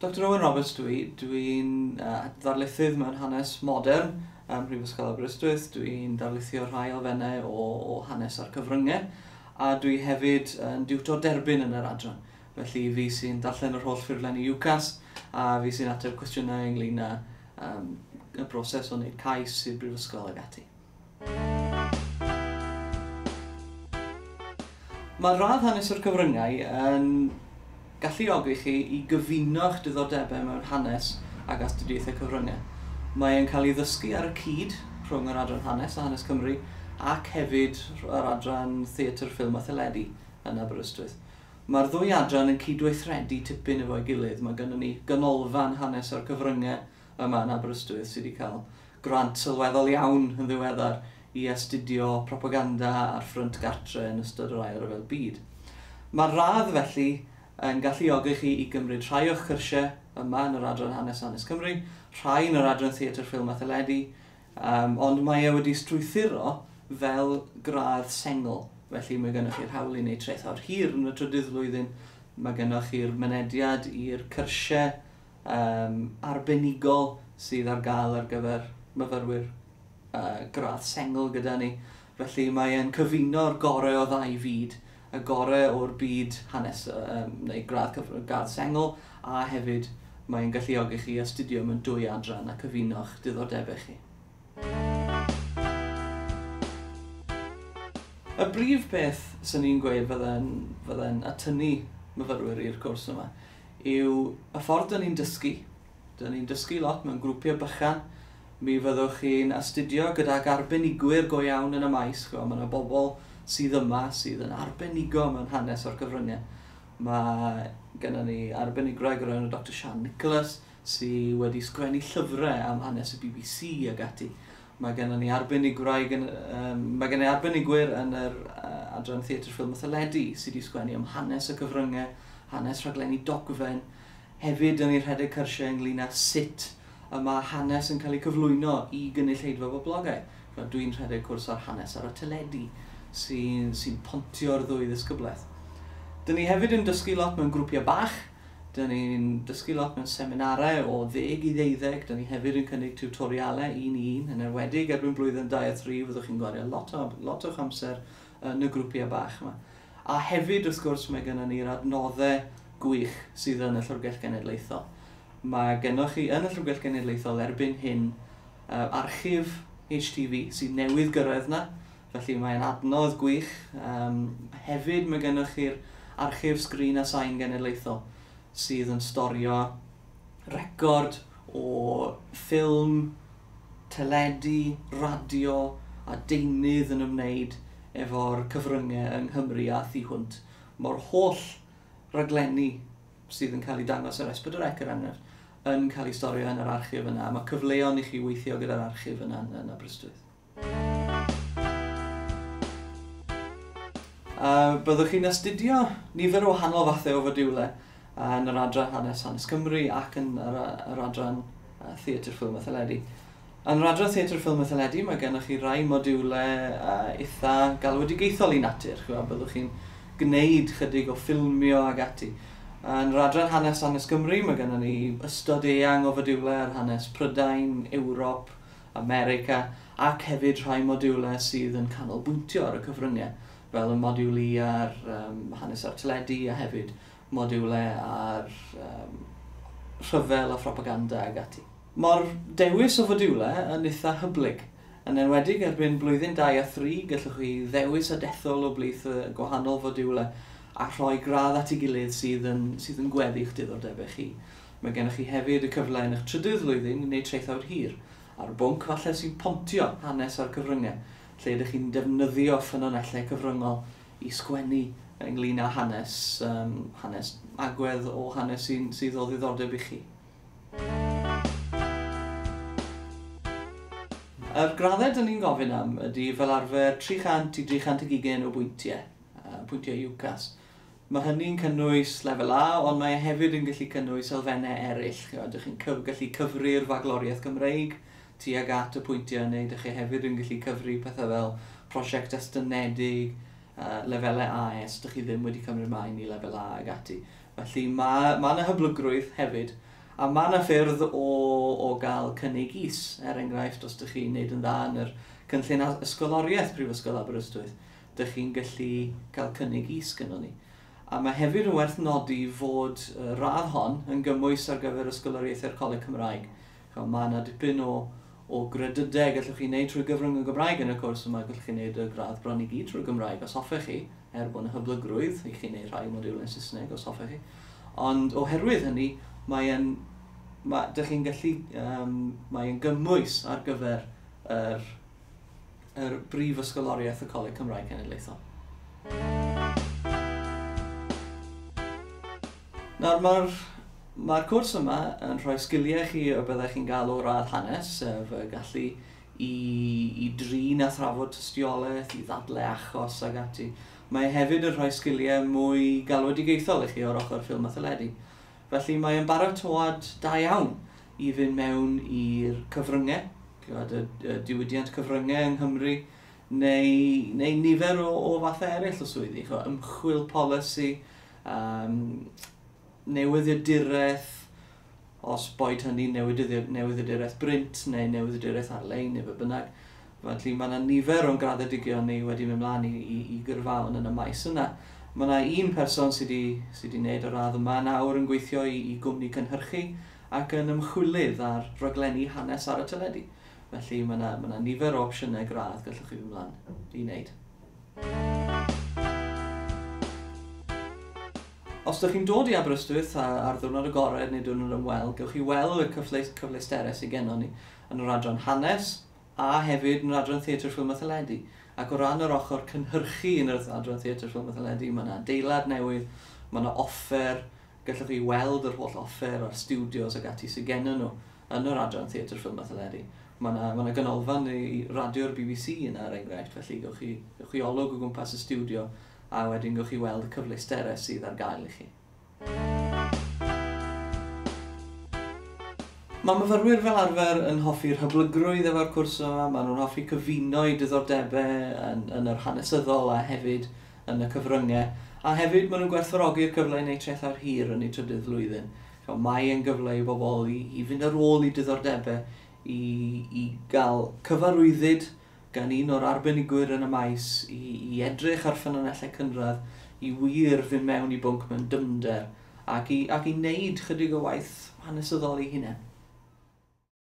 Dr Owen Roberts dwi, dwi'n ddarlithydd mewn hanes modern ym Mhrifysgol Aberystwyth, dwi'n darlithio rhai elfennau o hanes a'r cyfryngau, a dwi hefyd yn diwtor derbyn yn yr adran. Felly fi sy'n darllen yr holl ffurflenni UCAS, a fi sy'n ateb cwestiynau ynglyn â y broses o wneud cais i'r brifysgol ag ati. Mae'r radd hanes o'r cyfryngau yn galluogi chi i gyfuno'ch diddordebau mewn hanes ac astudiaethau cyfryngau. Mae'n cael ei ddysgu ar y cyd rhwng yr adran hanes a Hanes Cymru ac hefyd yr adran theatr, ffilm a theledu yn Aberystwyth. Mae'r ddwy adran yn cydweithredu tipyn efo'i gilydd. Mae gennym ni ganolfan hanes o'r cyfryngau yma yn Aberystwyth sydd wedi cael grant sylweddol iawn yn ddiweddar i astudio propaganda ar ffrynt gartre yn ystod yr Ail Ryfel Byd. Mae'r radd felly yn galluogi chi i gymryd rhai o'ch cyrsiau yma yn yr adran Hanes a Hanes Cymru, rhai yn yr adran Theatr, Ffilm a Theledu, ond mae e wedi strwythuro fel gradd sengl. Felly mae gennych chi'r hawl i wneud traethawd hir yn y trydydd flwyddyn, mae gennych chi'r mynediad i'r cyrsiau arbenigol sydd ar gael ar gyfer myfyrwyr gradd sengl gyda ni. Felly mae e'n cyfuno'r gorau o ddau fyd, y gorau o'r byd hanes neu gradd sengl, a hefyd mae'n galluogi chi astudio mewn dwy adran a cyfuno'ch diddordebau chi. Y brif beth sy'n ni'n gweud fydde'n atynnu myfyrwyr i'r cwrs yma yw y ffordd dyn ni'n dysgu. Dyn ni'n dysgu lot mewn grwpiau bychan. Mi fyddwch chi'n astudio gydag arbenigwyr go iawn yn y maes. Mae yna bobl sydd yma sydd yn arbenigo mewn hanes o'r cyfryngau. Mae gennym ni arbenigwraig o'r enw Dr Sian Nicholas sydd wedi sgwennu llyfrau am hanes y BBC ag ati. Mae gennym ni arbenigwraig mae gennym ni arbenigwyr yn yr adran Theatr, Ffilm a Theledu sydd wedi sgwennu am hanes y cyfryngau, hanes rhaglenni dogfen. Hefyd, dyn ni'n rhedeg cyrsiau ynglyn â sut y mae hanes yn cael ei cyflwyno i gynulleidfa boblogaidd. Dwi'n rhedeg cwrs ar hanes ar y teledu sy'n pontio'r ddwy ddisgyblaeth. Dyn ni hefyd yn dysgu lot mewn grwpiau bach. Dyn ni'n dysgu lot mewn seminarau o 10 i 12. Dyn ni hefyd yn cynnig tiwtorialau 1 i 1, yn enwedig erbyn blwyddyn 2 a 3 fyddwch chi'n gwario lot o'ch amser yn y grwpiau bach yma. A hefyd, wrth gwrs, mae gennym ni'r adnoddau gwych sydd yn y Llyfrgell Genedlaethol. Mae gennych chi yn y Llyfrgell Genedlaethol erbyn hyn archif HTV sydd newydd gyrraedd na, felly mae'n adnodd gwych. Hefyd mae gennych chi'r archif sgrin a sain genedlaethol sydd yn storio record o ffilm, teledu, radio a deunydd yn ymwneud efo'r cyfryngau yng Nghymru a thu hwnt. Mae'r holl raglenni sydd yn cael ei dangos ar S4C er enghraifft yn cael ei storio yn yr archif yna. Mae cyfleon i chi weithio gyda'r archif yna yn Aberystwyth. Byddwch chi'n astudio nifer o wahanol fathau o fodiwlau yn yr adran Hanes Hanes Cymru ac yn yr adran Theatr, Ffilm a Theledu. Yn yr adran Theatr, Ffilm a Theledu mae gennych chi rai modiwlau eitha galwedigaethol i natur. Byddwch chi'n gwneud chydig o ffilmio ag ati. Yn yr adran Hanes Hanes Cymru mae gennym ni ystod eang o fodiwlau ar hanes Prydain, Ewrop, America ac hefyd rhai modiwlau sydd yn canolbwyntio ar y cyfryngau, fel y modiwl i ar hanes ar teledu a hefyd modiwlau ar rhyfel a phropaganda ag ati. Mae'r dewis o fodiwlau yn eitha hyblyg. Yn enwedig erbyn blwyddyn 2 a 3, gallwch chi ddewis a dethol o blith y gwahanol fodiwlau a rhoi gradd at ei gilydd sydd yn gweddi'ch diddordebau chi. Mae gennych chi hefyd y cyfle yn eich trydydd flwyddyn i wneud traethawd hir ar bwnc falle sy'n pontio hanes a'r cyfryngau, lle ydych chi'n defnyddio ffynonellau cyfryngol i sgwennu ynglyn â hanes, hanes agwedd o hanes sydd o ddiddordeb i chi. Yr graddau dyn ni'n gofyn am ydy fel arfer 300 i 320 o bwyntiau, pwyntiau UCAS. Mae hynny'n cynnwys lefel A, ond mae hefyd yn gallu cynnwys elfennau eraill. Ydych chi'n gallu cyfri'r fagloriaeth Gymreig tuag at y pwyntiau, neu ydych chi hefyd yn gallu cyfri pethau fel prosiect estynedig, lefelau AS, ydych chi ddim wedi cymryd mlaen i lefel A ag ati. Felly mae yna hyblygrwydd hefyd, a mae yna ffyrdd o gael cynnig is, er enghraifft os ydych chi'n neud yn dda yn yr cynllun ysgoloriaeth Prifysgol Aberystwyth, ydych chi'n gallu cael cynnig is gynnon ni. A mae hefyd yn werth nodi fod y radd hon yn gymwys ar gyfer ysgoloriaethau'r Coleg Cymraeg. Mae yna dipyn o gredydau gallwch chi wneud trwy gyfrwng y Gymraeg yn y cwrs yma, gallwch chi wneud y gradd bron i gyd trwy Gymraeg os hoffech chi, er bod yna hyblygrwydd i chi wneud rhai modiwlau yn Saesneg os hoffech chi. Ond oherwydd hynny, dych chi'n gallu, mae'n gymwys ar gyfer yr brif ysgoloriaeth y Coleg Cymraeg Cenedlaethol. Nawr, mae'r cwrs yma yn rhoi sgiliau chi o byddech chi'n gael o radd hanes, sef y gallu i drin a thrafod tystiolaeth, i ddadle achos ag ati. Mae hefyd yn rhoi sgiliau mwy galwedigaethol i chi o'r ochr ffilm a theledu. Felly mae'n baratoad da iawn i fynd mewn i'r cyfryngau, y diwydiant cyfryngau yng Nghymru, neu nifer o fathau eraill o swyddi, ymchwil polisi, newyddiaduraeth, os boed hynny newyddiaduraeth brint neu newyddiaduraeth ar-lein neu be bynnag. Felly mae yna nifer o'n graddedigion ni wedi mynd mlaen i gyrfaon yn y maes yna. Mae yna un person sydd wedi wneud y radd yma nawr yn gweithio i gwmni cynhyrchu ac yn ymchwilydd ar raglenni hanes ar y teledu. Felly mae yna nifer o opsiynau gradd gallwch chi fynd mlaen i wneud. Os ydych chi'n dod i Aberystwyth ar ddiwrnod agored neu diwrnod ymweld, gewch chi weld y cyfleusterau sydd gennon ni yn yr adran hanes a hefyd yn yr adran theatr, ffilm a theledu. Ac o ran yr ochr cynhyrchu yn yr adran theatr, ffilm a theledu, mae yna adeilad newydd, mae yna offer, gallwch chi weld yr holl offer a'r studios ac ati sydd gennon nhw yn yr adran theatr, ffilm a theledu. Mae yna ganolfan i radio'r BBC yna, er enghraifft, felly gewch chi olwg o gwmpas y stiwdio a wedyn gewch chi weld y cyfleusterau sydd ar gael i chi. Mae myfyrwyr fel arfer yn hoffi'r hyblygrwydd efo'r cwrs yma, maen nhw'n hoffi cyfuno eu diddordebau yn yr hanesyddol a hefyd yn y cyfryngau, a hefyd maen nhw'n gwerthfawrogi'r cyfle i wneud traethawd hir yn eu trydydd flwyddyn. Mae yn gyfle i bobl i fynd ar ôl eu diddordebau, i gael cyfarwyddyd gan un o'r arbenigwyr yn y maes i edrych ar ffynonellau cynradd, i wir fynd mewn i bwnc mewn dyfnder ac i wneud chydig o waith hanesyddol ei hunain.